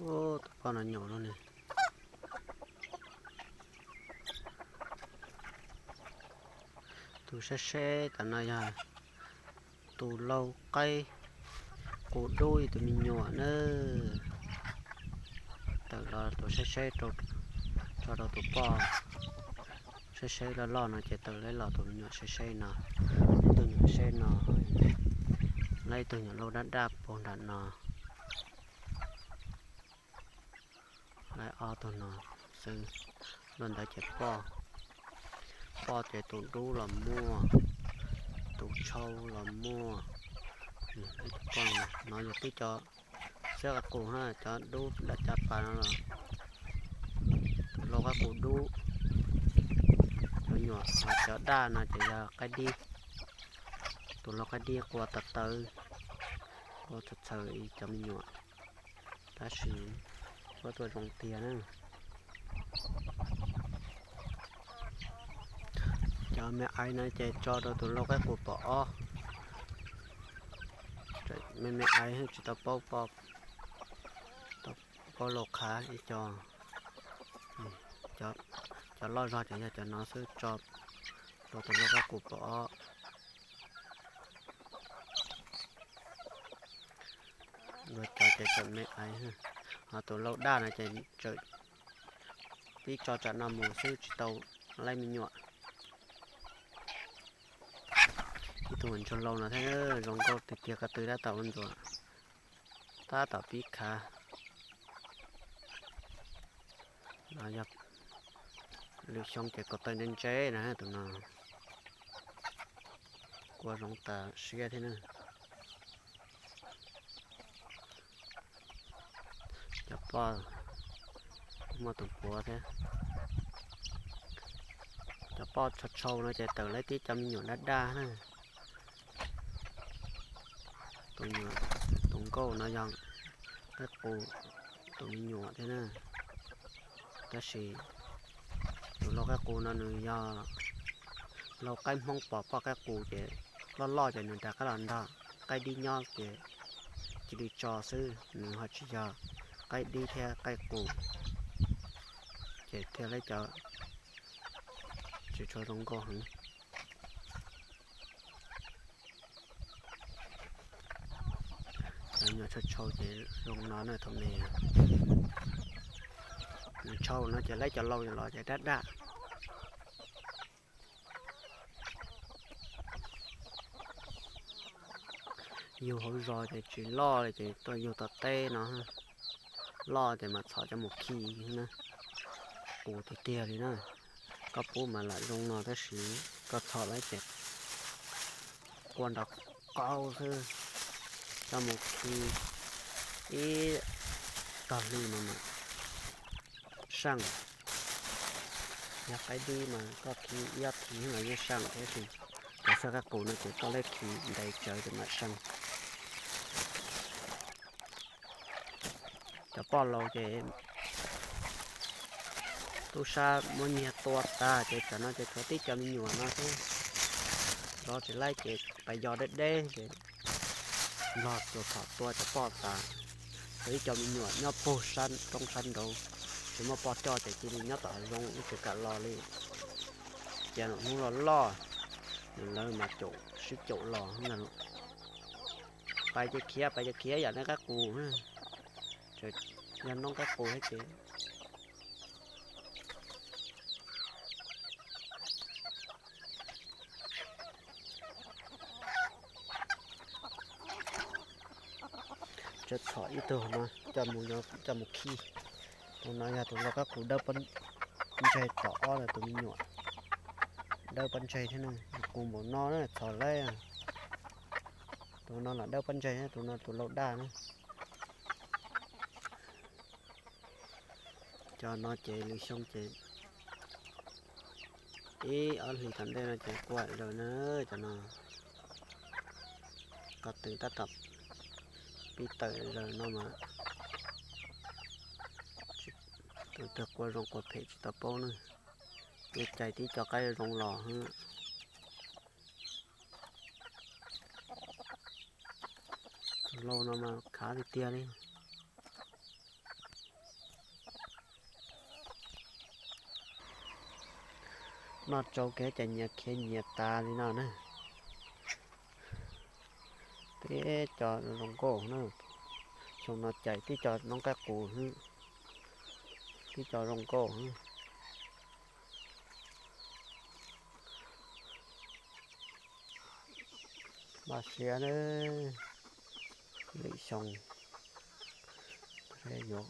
Tus poj no nyuam lub ne. Tus saib seb tam no yog tus lau qaib qus dub ib tug me nyuam na. Tawm los tus saib seb, tso rau tus poj saib seb loj loj no ces tawm lawv los tus me nyuam saib seb no. Ib tug nyuam saib no, lawv ib tug nyuam lau dab dab puag nram no. Lawv ob tug no xwb, los ntawd ces poj, poj ces tus dub los muaj, tus tshau los muaj. Tus poj no yog tib co xab qaib qus na, cov dub dab cov pas no los, tus lau qaib qus dub, tus nyuam cov daj no ces yog qaib dib, tus lau qaib dib qua tawv tawv, qua txhaws txhaws cov me nyuam, tab sis kuj tuaj zoo tiag na. Cov me aiv no ces tso rau tus lau qaib qus pom ob, me me aiv tsis tau paub, tau paub lau qhav ib co. Cov loj zog ces yog cov no xwb, tso rau tus lau qaib qus pom ob. Luag cov ces tseem me aiv, ho tus lau daj no ces tseem pib tso tsam no mus xwb tsis tau laib me nyuam. Ib tug ntsuag lau no thiab, zoo nkauj tiag tiag, ko tw tab tom ua ntxuam, tab tom pib khav. No yog lwm xyoo ces ko taw ntse ntse na, tus no kua zoo tas siab thiab na. Cov poj kuj muaj tus puav thiab. Cov poj tshau tshau no ces tawm lawv tib co me nyuam daj daj na. Tus nyuam, tus nkauj no yog qaib qus tus me nyuam thiab na. Tab sis tus lau qaib qus no nws yog lau qaib Hmoob pom poj qaib qus ces loj loj ces nws rov qab los nrog qaib dib nyob ces cia li tso xwb, nws ho tsis yog qaib dib thiab qaib qus, ces thiaj li cov tsis tshua zoo nkauj heev. Cov nyuam tshau tshau ces zoo no na thaum me. Nws tshau no ces lawv cov lau los ces daj daj. Yug hauv zos ces tsis loj li ces tuaj yug tom teb no. Loj ces mas txhom coj mus khi na, qus tiag tiag li na. Koj pub mas lam zoo no tab sis koj txhom lawm ces qua nrov qaug xwb, coj mus khi ib tog hli no mas seej. Yog qaib dib mas koj khi ib ob khi los yeej seej thiab, tab sis cov xab qaib qus no ces koj leb khi ntes tsawv ces mam seej. Cov poj laus ces tub sab muab nyiag tua tas ces tsam no ces tshuav tib co me nyuam no xwb. Zov tsis laib ces pas yos deb deb ces nplog tsuas phom tua cov poj tas. Tshuav ib co me nyuam nyob puag sab roob sab nraud, tsis muaj poj coj ces cia li nyob tom hav zoov ib tsis kam los li. Ces hnub los loj, nws lawv mas caum sib caum los ntag. Pais ces khiav, pais ces khiav yam li qaib qus, yog noob qaib qus thiab ces txhob txhom ib tug no coj mus khi. Tus no yog tus lau qaib qus dawb pob ntseg tom ob ntawm tus me nyuam, dawb pob ntseg thiab ne, qus npaum no na txhom laib. Tus no los dawb pob ntseg thiab, tus no tus lau daj na. Cov no ces lwm xyoo ces ib ob hlis tom ntej no ces qua zaws na, cov no ko tw tab tom pib tawm zaws no mas tus twg qua zoo qua phem tsis tau paub na. Tus cais tib co qaib zoo los. Tus lau no mas khav tiag tiag li. Noj tsau kiag ces nyias khiav nyias tas li no na. Tib co zoo nkauj na. Xyoo no cais tib co noob qaib qus xwb, tib co zoo nkauj xwb. Npaj siab na, lwm xyoo yuav